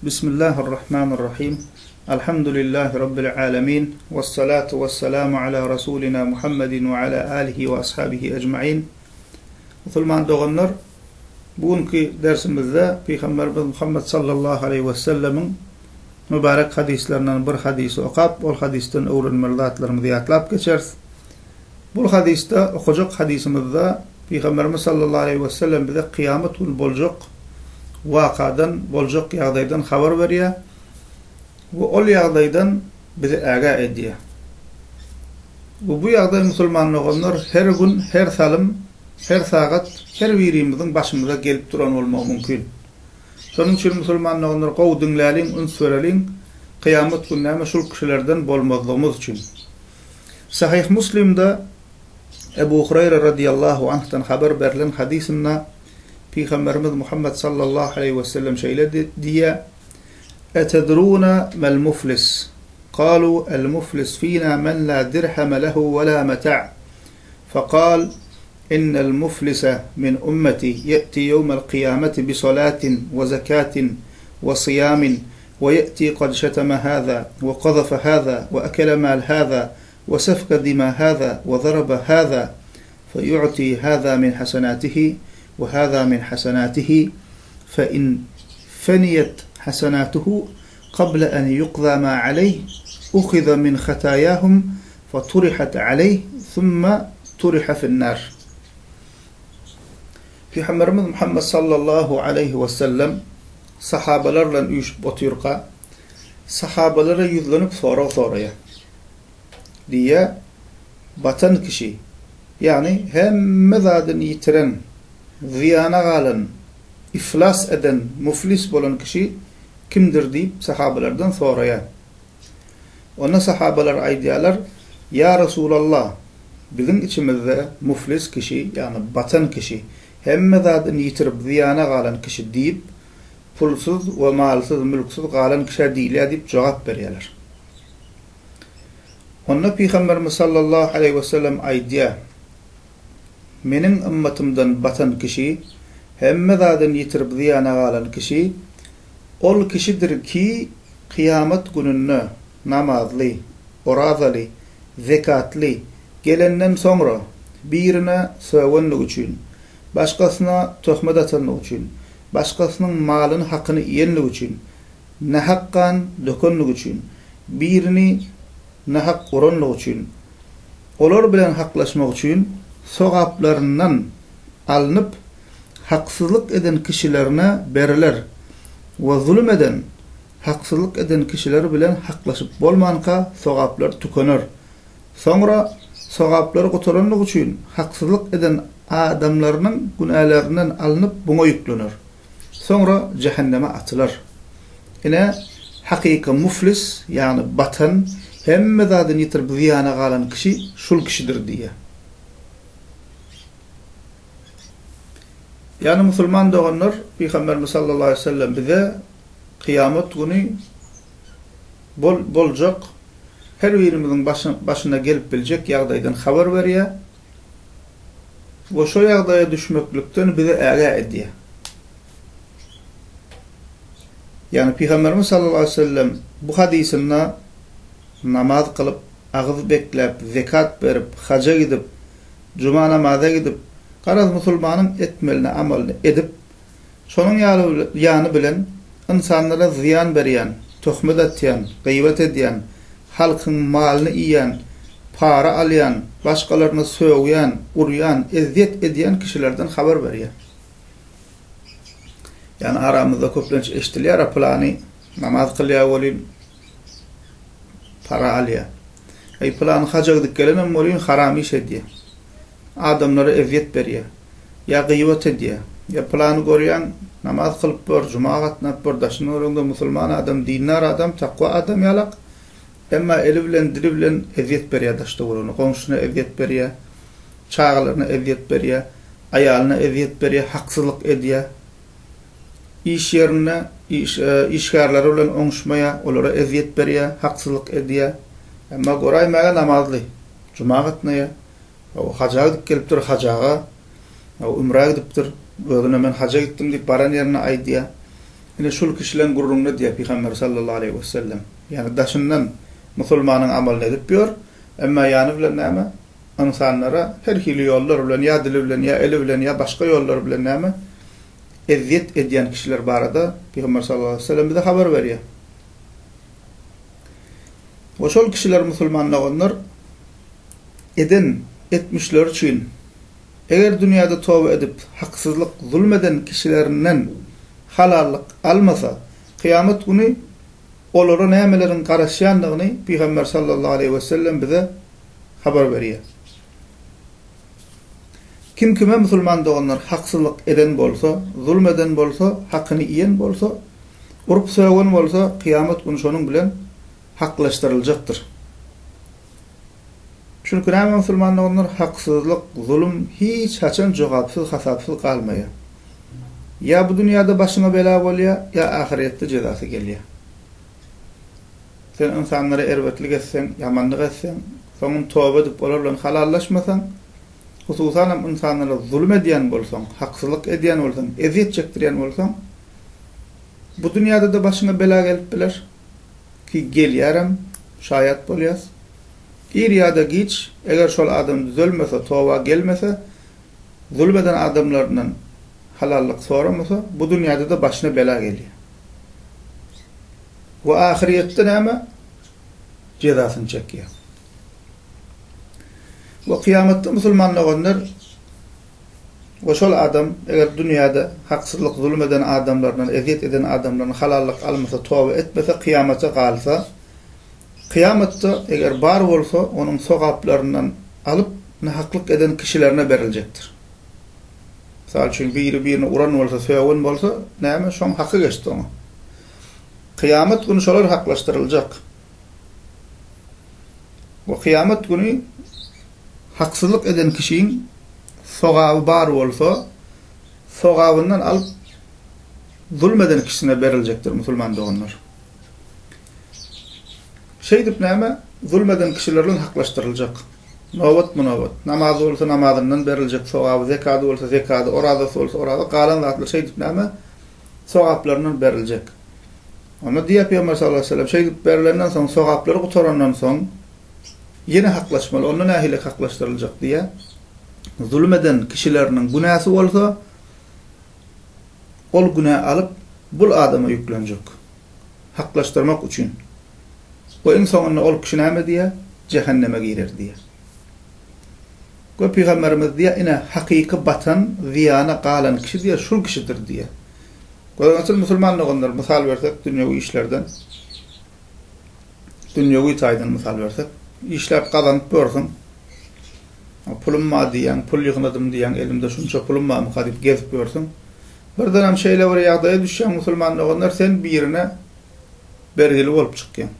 Bismillahir-Rahmanir-Rahim. Alhamdulillahi Rabbil alemin. Vessalatu vesselamu ala Rasulina Muhammedin ve ala alihi ve ashabihi ecmain. Musulman doganlar, bu günki dersimizde Pygamberimiz Muhammed sallallahu aleyhi ve sellemiň mübarek hadislerinden bir hadisi okap, ol hadisden öwrenmeli zatlarymyzy ýatlap geçeris. Bu hadisde, okajak hadisymyzda Pygamberimiz sallallahu aleýhi wesellem bize kyýamat güni boljak wakadan, boljak ýagdaýdan habar berýär we ol ýagdaýdan bizi ägä edýär. We bu ýagdaý musulman doganlar her gün, her salym, her sagat her birimiziň başymyza gelip duran bolmagy mümkin. Şonuň üçin musulman doganlar gowy diňläliň, üns bereliň, kyýamat güni näme şul kişilerden bolmazlygymyz üçin. Sahyh Muslimde Ebu Hureýre radiýallahu anhdan habar berlen hadysynda Pygamberimiz Muhammet sallallahu aleýhi we sellem şeýle diýýär, Etedruna mel muflis? Kalu el muflis fina men la dirheme lehu we la meta'. Fekal, Innel muflise min ummeti ye'ti yevmel kıyameti bi salatin we zekatin we siyamin we ye'ti kad şeteme hâzâ we kazafe hâzâ we ekele mal hâzâ we sefke dima hâzâ we zarabe hâzâ fe yu'ti hâzâ min hasenâtihi we hâzâ min hasenâtihi fe in feniyet hasenâtuhu kable en yuqzâ mâ aleyh uhize min hatâyâhum fe turihat aleyh thumme turiha fi'n-nâr. Pygamberimiz Muhammed sallallahu aleýhi we sellem sahabalar bilen üýşüp otyrka, sahabalara ýüzlenip sorag soraýar. Diýýär, Batan kişi, ýagny hemme zadyny ýitiren, zyýana galan, iflas eden, muflis bolan kişi kimdir diýip sahabalardan soraýar. Onda sahabalar aýdýarlar, Ýa Resulallah, biziň içimizde muflis kişi, ýagny batan kişi, hemme zadyny ýitirip zyýana galan kişi diýip, pulsuz we malsyz, mülksüz galan kişä diýilýär diýip jogap berýärler. Onda Pygamberimiz sallallahu aleýhi wesellem aýdýar, Meniň ymmatymdan batan kişi, hemme zadyny ýitirip zyýana galan kişi, ol kişidir ki, kyýamat gününde namazly, orazaly, zekatly gelenden soňra, birine sögenligi üçin, başgasyna töhmet atanlygy üçin, başgasynyň malyny hakyny iýenligi üçin, nähak gan dökenligi üçin, birini nähak uranlygy üçin, olar bilen haklaşmak üçin sogaplaryndan alnyp, haksyzlyk eden kişilerine beriler we zulum eden, haksyzlyk eden kişiler bilen haklaşyp bolmanka sogaplar tükener. Soňra sogaplary gutaranlygy üçin haksyzlyk eden adamlarynyň günälerinden alnyp buňa ýüklener. Soňra jähenneme atylar. Ine, hakyky muflis, ýagny batan, hemme zadyny ýitirip zyýana galan kişi şul kişidir diýýär. Ýagny musulman doganlar, Pygamberimiz sallallahu aleýhi we sellem bize kyýamat güni bol boljak her birimiziň başyna gelip biljek ýagdaýdan habar berýär we şo ýagdaýa düşmeklikden bizi ägä edýär. Ýagny Pygamberimiz sallallahu aleýhi we sellem bu hadysynda namaz kylyp, agyz bekläp, zekat berip, haja gidip, juma namaza gidip, garaz musulmanyň etmelini amalyny edip, şonuň ýaly ýany bilen ynsanlara zyýan berýän, töhmet atýan, gyýbat edýän, halkyň malyny iýýän, para alýan, başgalaryna sögýän, urýan, ezýet edýän kişilerden habar berýär. Ýagny aramyzda köplenç eşidilýär-a pylany namaz kylýar welin para alýar. Eý pylany haja gidip gelenem welin haram iş edýär. Adamlara ezýet berýär. Ýa gyýbat edýär. Ýa pylany görýäň namaz kylyp ýör, juma gatnap ýör, daşyny göreňde musulman adam, dindar adam, takwa adam ýalak. Emma eli bilen, dili bilen ezýet berýär daş-töweregine, goňşusyna ezýet berýär, çagalaryna ezýet berýär, aýalyna ezýet berýär, haksyzlyk edýär. Iş ýerinde iş işgärleri bilen oňuşmaýar, olara ezýet berýär, haksyzlyk edýär. Emma göräýmäge namazly, juma gatnaýar. Haja gidip gelipdir, hajaga, ümrä gidipdir. Özüne men haja gitdim diýip baran ýerinde aýdýar. Ine şul kişileň gürrüňini edýär Pygamber sallallahu aleýhi wesellem. Ýagny daşyndan musulmanyň amalyny edip ýör, emma ýany bilen näme? Ynsanlara her hili ýollar bilen, ýa dili bilen, ýa eli bilen, ýa başga ýollar bilen näme? Ezýet edýän kişiler barada Pygamber sallallahu aleýhi wesellem bize habar berýär. We şol kişiler musulman doganlar eden etmişleri üçin eger dünýäde toba edip haksyzlyk zulum eden kişilerinden halallyk almasa kyýamat güni olara nämeleriň garaşýandygyny Pygamber sallallahu aleýhi wesellem bize habar berýär. Kim kime musulman doganlar haksyzlyk eden bolsa, zulum eden bolsa, hakyny iýen bolsa, urup sögen bolsa, kyýamat güni şonuň bilen haklaşdyryljakdyr. Çünki näme musulman doganlar haksyzlyk, zulum hiç haçan jogapsyz, hasapsyz galmaýar. Ýa bu dünýäde başyňa bela bolýar, ýa ahyrýetde jezasy gelýär. Sen ynsanlara erbetlik etseň, ýamanlyk etseň, soňun toba edip olar bilen halallaşmasaň, hususanam ynsanlara zulum edýän bolsaň, haksyzlyk edýän bolsaň, ezýet çekdirýän bolsaň, bu dünýäde-de başyňa bela gelip biler, ki gelýärem, şaýat bolýas. Ir ýa-da giç, eger şol adam düzelmese, toba gelmese, zulum eden adamlaryndan halallyk soramasa, bu dünýäde-de başyna bela gelýär. We ahyrýetde näme? Jezasyny çekýär. We kyýamatda musulman doganlar we şol adam eger dünýäde haksyzlyk zulum eden adamlaryndan, ezýet eden adamlaryndan halallyk almasa, toba etmese, kyýamata galsa, kyýamatda eger bar bolsa, onuň sogaplaryndan alyp, nahaklyk eden kişilerine beriljekdir. Mysal üçin, biri birini uran bolsa, sögen bolsa, näme, şoň haky geçdi oňa. Kyýamat güni şolar haklaşdyryljak. We kyýamat güni haksyzlyk eden kişiň sogaby bar bolsa, sogabyndan alyp zulum eden kişisine beriljekdir, musulman doganlar. Şeýdip näme, zulum eden kişiler bilen haklaşdyryljak. Nobatma-nobat. Namazy bolsa namazyndan beriljek sogaby, zekady bolsa zekady, orazasy bolsa oraza, galan zatlar şeýdip näme, sogaplaryndan beriljek. Onda diýýär Pygamber sallallahu aleýhi we sellem, şeýdip berlenden soň, sogaplary gutarandan soň, ýene haklaşmaly. Onda nähili haklaşdyryljak diýýär. Zulum eden kişileriniň günäsi bolsa, ol günä alyp, bul adama ýüklenjek. Haklaşdyrmak üçin. We iň soňunda ol kişi näme diýýär? Jähenneme girer diýýär. We Pygamberimiz diýýär, ine, hakyky batan, zyýana galan kişi diýýär, şul kişidir diýýär. Gözüňiz musulman doganlar, mysal bersek, dünýewi işlerden, dünýewi taýdan mysal bersek, işläp gazanyp görsüň, pulum bar diýýäň, pul ýygnadym diýýäň, elimde şunça pulum barmyka diýip gezip ýörsüň. Birdenem şeýle bir ýagdaýa düşýäň musulman doganlar, sen birine bergili bolup çykýaň.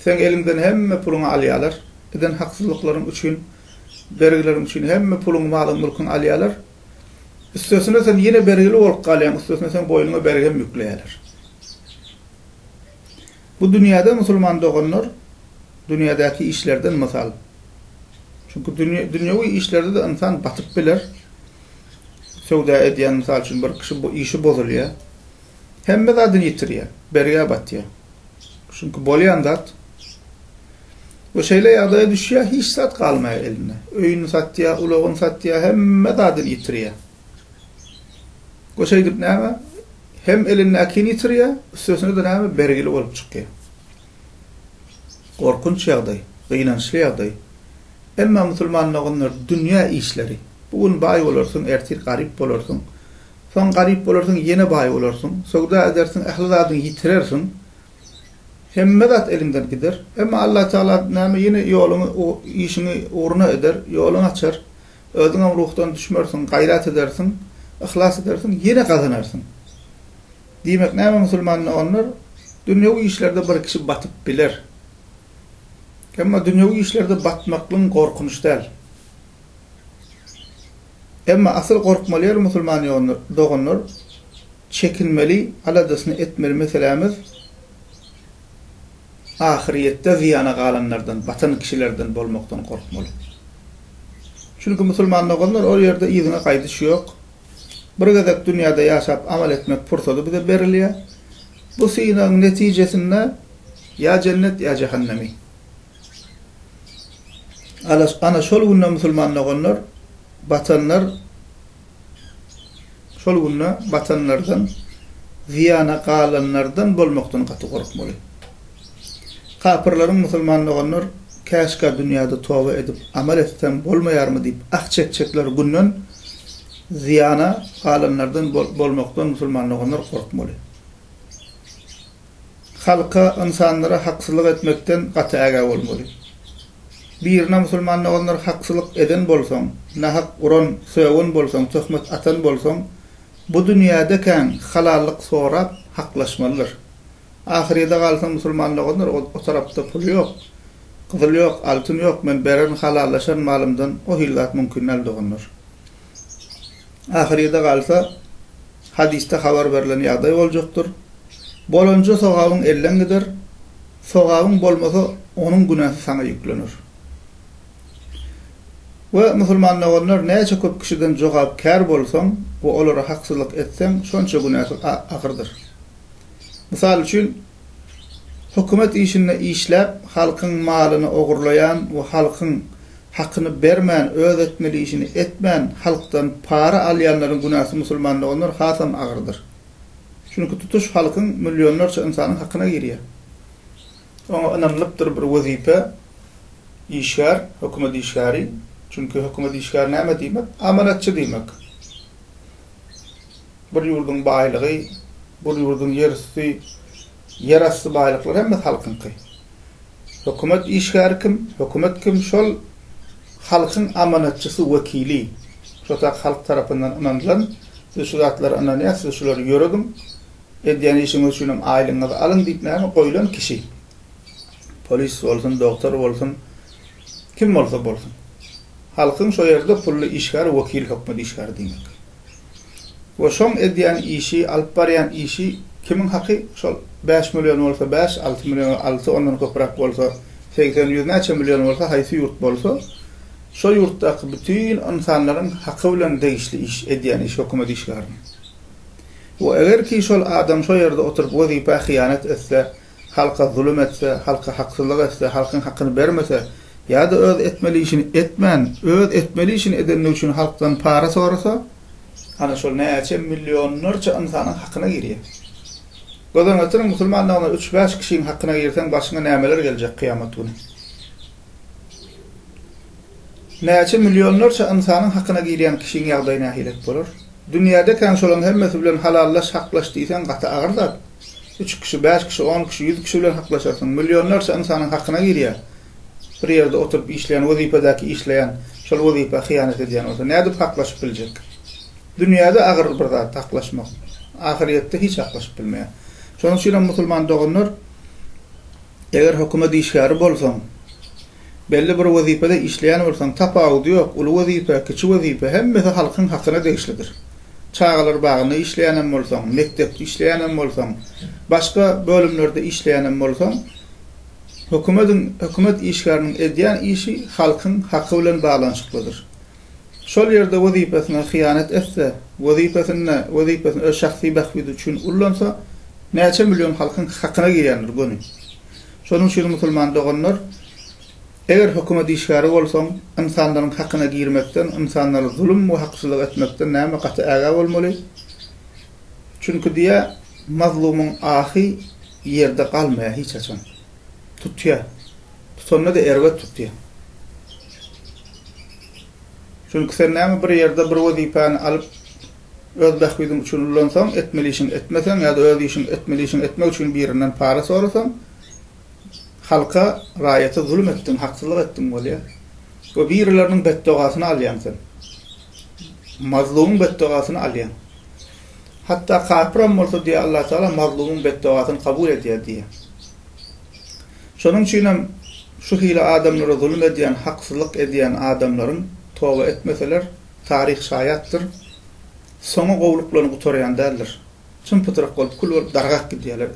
Seň eliňden hemme puluňy alýarlar. Eden haksyzlyklaryň üçin, bergileriň üçin hemme puluňy, malyň, mülküňi alýarlar. Üstesine sen ýene bergili bolup galýaň, üstesine seň boýnuňa bergi hem ýükleýärler. Bu dünýäde musulman doganlar dünýädäki işlerden mysal. Çünki dünýewi işlerde-de ynsan batyp biler. Söwda edýän mysal üçin bir kişi bu işi bozulýar. Hemme zadyny ýitirýär, bergä batýar. Çünki bolýan zat. We şeýle ýagdaýa düşýär, hiç zat galmaýar elinde. Öýüni satýar, ulagyny satýar, hemme zadyny ýitirýär. We şeýdip näme? Hem elindäkini ýitirýär, üstesine-de näme? Bergili bolup çykýar. Gorkunç ýagdaý, gynançly ýagdaý. Emma musulman doganlar dünýä işleri. Bu gün baý bolarsyň, ertir garyp bolarsyň. Soň garyp bolarsyň, ýene baý bolarsyň. Söwda edersiň, ähli zadyňy ýitirersiň. Hemme zat eliňden gider. Emma Allatagala näme ýene ýoluňy, işiňi ugruna eder, ýoluňy açar. Özüňem ruhdan düşmersiň, gaýrat edersiň, yhlas edersiň, ýene gazanarsyň. Diýmek näme musulman doganlar, dünýewi işlerde bir kişi batyp biler. Emma dünýewi işlerde batmaklygyň gorkunç däl. Emma asyl gorkmaly ýeri musulman doganlar, çekinmeli, aladasyny etmeli meselämiz ahyrýetde zyýana galanlardan, batan kişilerden bolmakdan gorkmaly. Çünki musulman doganlar ol ýerde yzyňa gaýdyş ýok. Bir gezek dünýäde ýaşap amal etmek pursady bize berilýär. Bu synagyň netijesinde ýa jennet ýa jähennemi. Ana şol günde musulman doganlar batanlar şol günde batanlardan zyýana galanlardan bolmakdan gaty gorkmaly. Kapyrlaryň musulman doganlar käşgä dünýäde toba edip amal etsem bolmaýarmy diýip ah çekjekleri günden zyýana galanlardan bolmakdan musulman doganlar gorkmaly. Halka, ynsanlara haksyzlyk etmekden gaty ägä bolmaly. Birine musulman doganlar haksyzlyk eden bolsaň, nahak uran, sögen bolsaň, töhmet atan bolsaň, bu dünýädekäň halallyk sorap haklaşmalydyr. Ahyrýede galsaň musulman doganlar o tarapda pul ýok, gyzyl ýok, altyn ýok, men bererin halallaşaryn malymdan, o hili zat mümkin däl doganlar. Ahyrýede galsa hadysda habar berlen ýagdaý boljakdyr. Bolanja sogabyň elden gider, sogabyň bolmasa onuň günäsi saňa ýüklener. We musulman doganlar näçe köp kişiden jogapkär bolsaň we olara haksyzlyk etseň şonça günäsi agyrdyr. Mysal üçin, hökümet işinde işläp, halkyň malyny ogurlaýan we halkyň hakyny bermän, öz etmeli işini etmän, halkdan para alýanlaryň günäsi musulman doganlar hasam agyrdyr. Çünki tutuş halkyň, millionlarça ynsanyň hakyna girýär. Oňa ynanylypdyr bir wezipe, işgär, hökümet işgäri. Çünki hökümet işgäri näme diýmek? Amanatçy diýmek. Bir ýurduň baýlygy, bir ýurduň ýerüsti, ýerasty baýlyklary hemmesi halkyňky. Hökümet işgäri kim? Hökümet kim? Şol halkyň amanatçysy, wekili. Şo tak halk tarapyndan ynanylan, siz şu zatlary ynanýas, siz şulary ýörediň, edýän işiňiz üçinem aýlygyňyzy alyň diýip näme goýlan kişi. Polis bolsun, dogtor bolsun, kim bolsa bolsun. Halkyň şo ýerde pully işgäri, wekili hökümet işgäri diýmek. We şoň edýän işi, alyp barýan işi kimiň haky? Şol bäş million bolsa bäş, alty million bolsa alty, ondan köpräk bolsa 80, ýüz näçe million bolsa, haýsy ýurt bolsa, şo ýurtdaky bütin ynsanlaryň haky bilen degişli iş, edýän iş hökümet işgäriniň. We eger ki şol adam şo ýerde oturyp wezipä hyýanat etse, halka zulum etse, halka haksyzlyk etse, halkyň hakyny bermese, ýa-da öz etmeli işini etmän, öz etmeli işini edenligi üçin halkdan para sorasa, ana şol näçe millionlarça ynsanyň hakyna girýär. Göz öňüne getiriň, musulmanlygyna üç-bäş kişiň hakyna girseň, başyňa nämeler geljek kyýamat güni. Näçe millionlarça ynsanyň hakyna girýän kişiň ýagdaýy nähilek bolar? Dünýädekäň şolaň hemmesi bilen halallaş, haklaş diýseň gaty agyr zat. Üç kişi, bäş kişi, on kişi, ýüz kişi bilen haklaşarsyň. Millionlarça ynsanyň hakyna girýär. Bir ýerde oturyp işleýän, wezipedäki işleýän, şol wezipä hyýanat edýän bolsa, nädip haklaşyp biljek? Dünýäde agyr bir zat haklaşmak. Ahyrýetde hiç haklaşyp bilmeýär. Şonuň üçinem musulman doganlar, Eger hökümet işgäri bolsaň, belli bir wezipede işleýän bolsaň, tapawudy ýok, uly wezipe, kiçi wezipe, hemmesi halkyň hakyna degişlidir. Çagalar bagynda işleýänem bolsaň, mekdepde işleýänem bolsaň, başga bölümlerde işleýänem bolsaň, hökümediň, hökümet işgäriniň edýän işi halkyň haky bilen baglanyşyklydyr. Şol ýerde wezipesine hyýanat etse, wezipesinde, wezipesini öz şahsy bähbidi üçin ullansa, näçe million halkyň hakyna girýändir göni. Şonuň üçin musulman doganlar, eger hökümet işgäri bolsaň, ynsanlaryň hakyna girmekden, ynsanlara zulum we haksyzlyk etmekden näme gaty ägä bolmaly. Çünki diýýär, mazlumyň ahy ýerde galmaýar hiç haçan. Tutýar. Tutanda-da erbet tutýar. Çünki sen näme bir ýerde bir wezipäni alyp, öz bähbidiň üçin ullansaň, etmeli işiňi etmeseň ýa-da öz işiňi etmeli işiňi etmek üçin birinden para sorasaň, halka, raýata zulum etdiň, haksyzlyk etdiň bolýar. We birileriniň betdogasyny alýaň sen. Mazlumyň betdogasyny alýaň. Hatda kapyram bolsa diýýär Allatagala mazlumyň betdogasyny kabul edýär diýýär. Şonuň üçinem şu hili adamlara zulum edýän, haksyzlyk edýän adamlaryň toba etmeseler, taryh şaýatdyr, soňy gowluk bilen gutarýan däldir. Çym-pytrak bolup, kül bolup dargap gidýärler.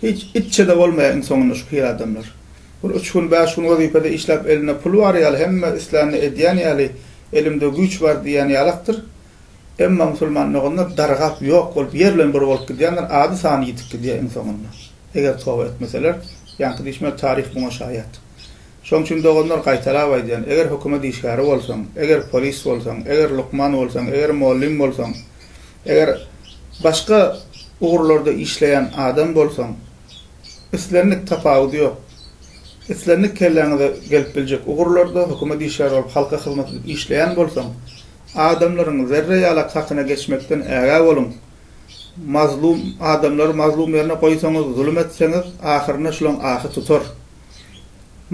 Hiç itçe-de bolmaýar iň soňunda şu hili adamlar. Bir üç gün, bäş gün wezipede işläp elinde pul bar ýaly, hemme islänini edýän ýaly, elimde güýç bar diýýän ýalakdyr. Emma musulman doganlar dargap ýok bolup ýer bilen bir bolup gidýändir, ady sany ýitip gidýär iň soňunda. Eger toba etmeseler, ýaňky diýişmeli taryh muňa şaýat. Şoň üçin doganlar gaýtalap aýdýan, eger hökümet işgäri bolsaň, eger polis bolsaň, eger lukman bolsaň, eger mollym bolsaň, eger başga ugurlarda işleýän adam bolsaň, islendik tapawudy ýok. Islendik kelläňize gelip biljek ugurlarda hökümet işgäri bolup halka hyzmat edip işleýän bolsaň, adamlaryň zerre ýalak hakyna geçmekden ägä boluň. Mazlum adamlary mazlum ýerine goýsaňyz, zulum etseňiz, ahyrynda şulaň ahy tutar.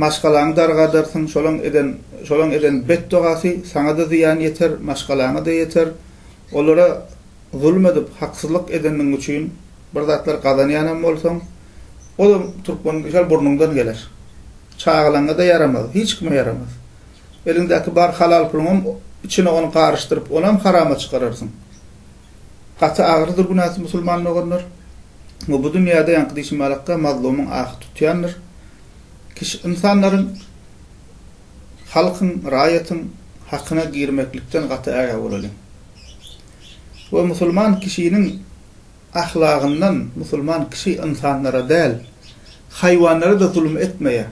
Maşgalaňy dargadarsyň, şolaň eden, şolaň eden bet dogasy saňa-da zyýan ýeter, maşgalaňa-da ýeter. Olara zulum edip, haksyzlyk edendigiň üçin bir zatlar gazanýanam bolsaň, o-da türkmeniň şol burnuňdan geler. Çagalaňa-da ýaramaz, hiç kime ýaramaz. Eliňdäki bar halal puluňam içine ony garyşdyryp, onam harama çykararsyň. Gaty agyrdyr günäsi musulman doganlar. We bu dünýäde ýaňky diýşim ýalakka mazlumyň ahy tutýandyr. Kişi ynsanlaryň halkyň, raýatyň hakyna girmeklikden gaty ägä bolalyň. We musulman kişiniň ahlagyndan musulman kişi ynsanlara däl, haýwanlara-da zulum etmeýär.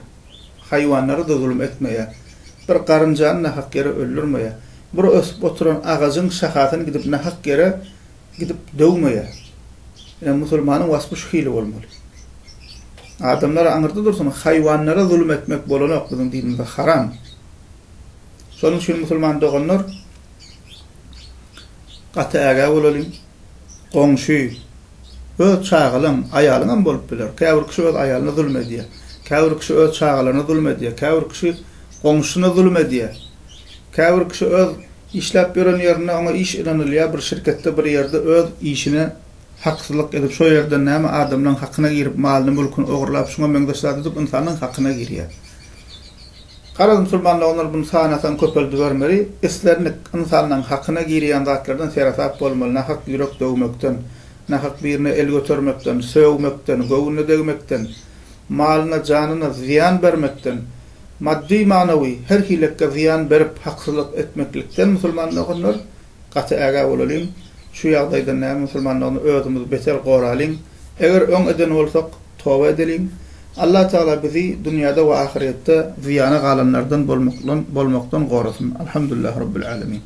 Haýwanlara-da zulum etmeýär. Bir garynjany nahak ýere öldürmeýär. Bir ösüp oturan agajyň şahasyny gidip nahak ýere gidip döwmeýär. Ine, musulmanyň waspy şu hili bolmaly. Adamlar aňyrda dursun, haýwanlara zulum etmek bolanok, biziň dinimizde haram. Şonuň üçin musulman doganlar gaty ägä bolalyň. Goňşy, öz çagalaň, aýalyňam bolup biler. Käbir kişi öz aýalyna zulum edýär. Käbir kişi öz çagalaryna zulum edýär. Käbir kişi goňşusyna zulum edýär. Käbir kişi öz işläp ýören ýerinde oňa iş ynanylýar, bir şirketde bir ýerde öz işine haksyzlyk edip, şo ýerden näme adamlaň hakyna girip, malyny, mülküni ogurlap, şuňa meňzeş zat edip ynsanyň hakyna girýär. Garaz musulman doganlar muny sanasaň köpeldibermeli, islendik ynsanlaň hakyna girýän zatlardan seresap bolmaly, nahak ýürek döwmekden, nahak birine el götermekden, sögmekden, göwnüne degmekden, malyna, janyna zyýan bermekden, maddy-manawy her hilekge zyýan berip haksyzlyk etmeklikden musulman doganlar gaty ägä bolalyň, şu ýagdaýdan näme musulman doganlar özümizi beter goralyň, eger öň eden bolsak toba edeliň, Allah Tagala bizi dünýäde we ahyrýetde zyýana galanlardan bolmakdan gorasyn, Alhamdulillah Rabbil Alemin.